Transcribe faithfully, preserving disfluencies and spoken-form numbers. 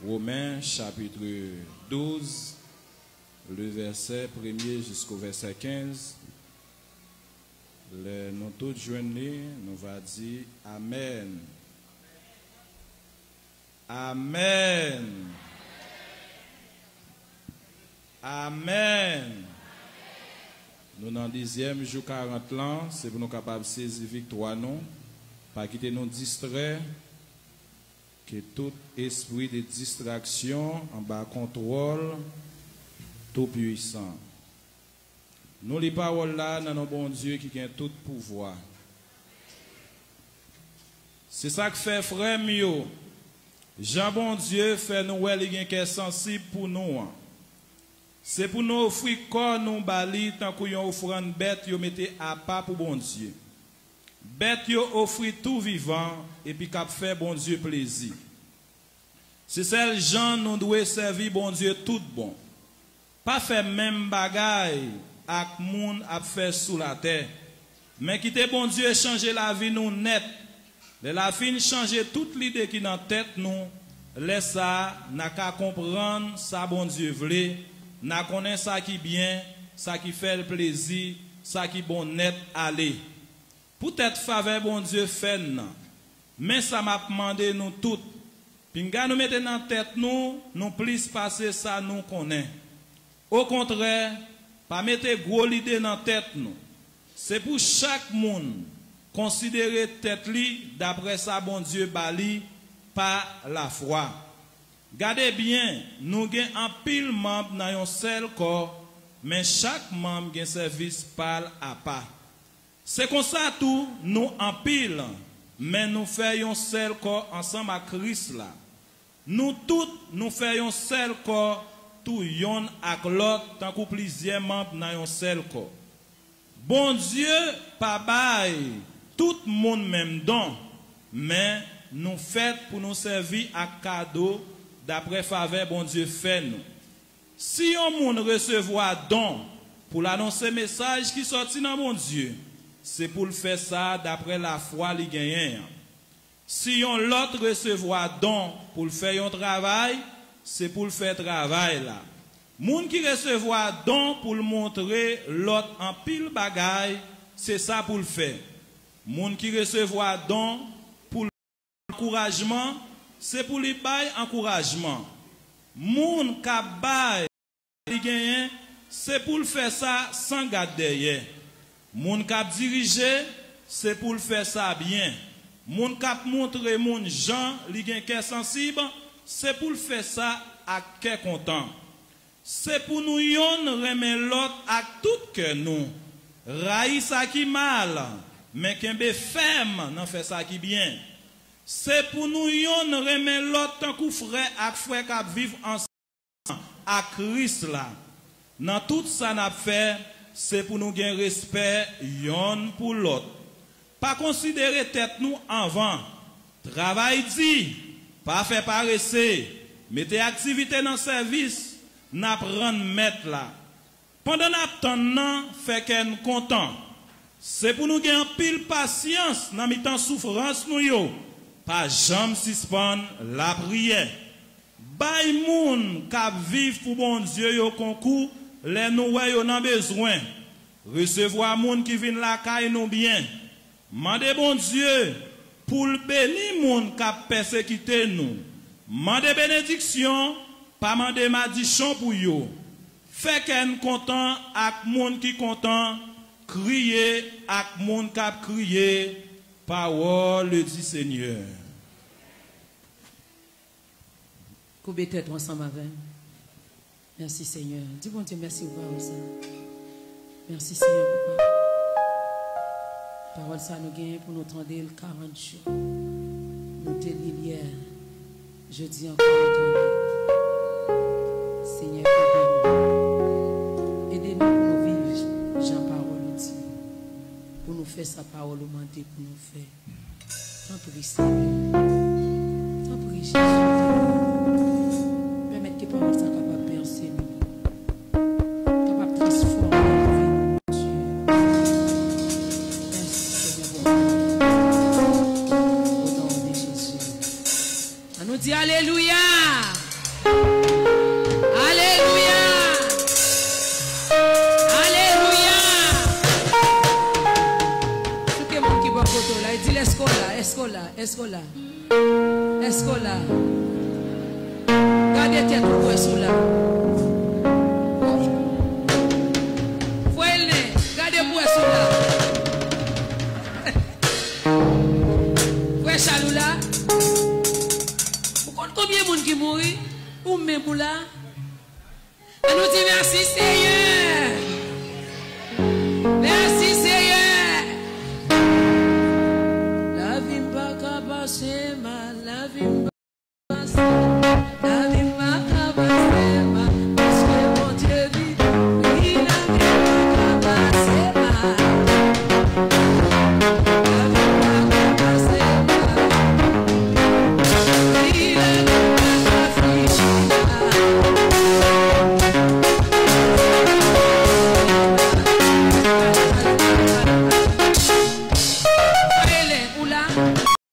Women, chapit douz, le vèsè premye jisko vèsè kenz. Lè nou tout jwenn li, nou va di, Amèn. Amèn. Amèn. Nou nan dizyèm jou karant lan, se pou nou kapab sezi viktwa nou. Pa kite nou distrè, ke tout espri de distraksyon anba kontwòl Toupuisan. Nou li pawòl la nan non Bondye ki gen tout pouvwa. Se sa k fè, frè m yo, jan Bondye fè nou wè li gen kè sansib pou nou an, se pou nou ofri kò nou ba li tankou yon ofrann bèt yo mete apa pou Bondye. Bèt yo ofri tou vivan epi k ap fè Bondye plezi. Se sèl jan nou dwe sèvi Bondye tout bon. Pa fè menm bagay ak moun ap fè sou latè, men kite Bondye chanje lavi nou nèt. Lè l a fin chanje tout lide ki nan tèt nou, lè sa a, n a ka konprann sa Bondye vle, n a konnen sa ki byen, sa ki fè l plezi, sa ki bon nèt ale. Poutèt favè Bondye fè n nan, men sa m ap mande nou tout, pinga nou mete nan tèt nou, nou plis pase sa nou konnen. Okontrè, pa mete gwo lide nan tèt nou. Se pou chak moun konsidere tèt li dapre sa Bondye ba li pa lafwa. Gade byen, nou gen anpil manm nan yon sèl kò, men chak manm gen sèvis pa l apa. Se konsa tou, nou anpil, men nou fè yon sèl kò ansanm ak Kris la. Nou tout, nou fè yon sèl kò, tou yonn ak lòt, tankou plizyè manm nan yon sèl kò. Bondye pa bay tout moun menm don, men nou fèt pou nou sèvi ak kado dapre favè Bondye fè nou. Si yon moun resevwa don pou l anonse mesaj ki sòti nan Bondye, se pou l fè sa dapre lafwa li genyen an. Si yon lòt resevwa don pou l fè yon travay, se pou l fè travay la. Moun ki resevwa don pou l montre lòt anpil bagay, se sa pou l fè. Moun ki resevwa don pou l ankourajman, se pou li bay ankourajman. Moun k ap bay li genyen, se pou l fè sa san gad dèyè. Moun k ap dirije, se pou l fè sa byen. Moun k ap montre moun jan li gen kè sansib, se pou l fè sa ak kè kontan. Se pou nou yonn renmen lòt ak tout kè nou. Rayi sa ki mal, men kenbe fèm nan fè sa ki byen. Se pou nou yonn renmen lòt tankou frè ak frè k ap viv ansanm ak Kris la. Nan tout sa n ap fè, se pou nou gen respè yonn pou lòt. Pa konsidere tèt nou anvan. Travay di, pa fè parese, mete aktivite nan sèvis n ap rann Mèt la. Pandan n ap tann nan, fè kè n kontan. Se pou nou gen anpil pasyans nan mitan soufrans nou yo. Pa janm sispann lapriyè. Bay moun k ap viv pou Bondye yo konkou lè nou wè yo nan bezwen. Resevwa moun ki vin lakay nou byen. Mande Bondye pou l beni moun k ap pèsekite nou. Mande benediksyon, pa mande madichon pou yo. Fè kè n kontan ak moun ki kontan, kriye ak moun k ap kriye. Parole du Seigneur. Koube tèt ou ansanm avè m. Mèsi, Senyè. Di Bondye mèsi pou pawòl sa. Mèsi, Senyè, pou pawòl. Pawòl sa nou genyen pou nou tande l karant jou. Nou te li l yè. Jodi ankò nou tande. Senyè, ede nou. Ede nou pou nou viv jan pawòl ou di. Pou nou fè sa pawòl ou mande pou nou fè. Tanpri, Senyè. Tanpri, Jezi. Pèmèt ke pawòl sa kapab pèse nou. Kapab transfòme nou, Bondye. Mèsi, Senyè, Bondye. O non de Jezi. Ann nou di alelouya! Alelouya! Alelouya! Souke moun ki bò kote w la, e di l, èske w la, èske w la, èske w la? Èske w la? Gade tèt ou, pou w wè si w la. Frè Elnen, gade pou w wè si w la. Frè Chal, ou la? Ou konn konbyen moun ki mouri? Ou menm ou la? Ann nou di mèsi, Seyè.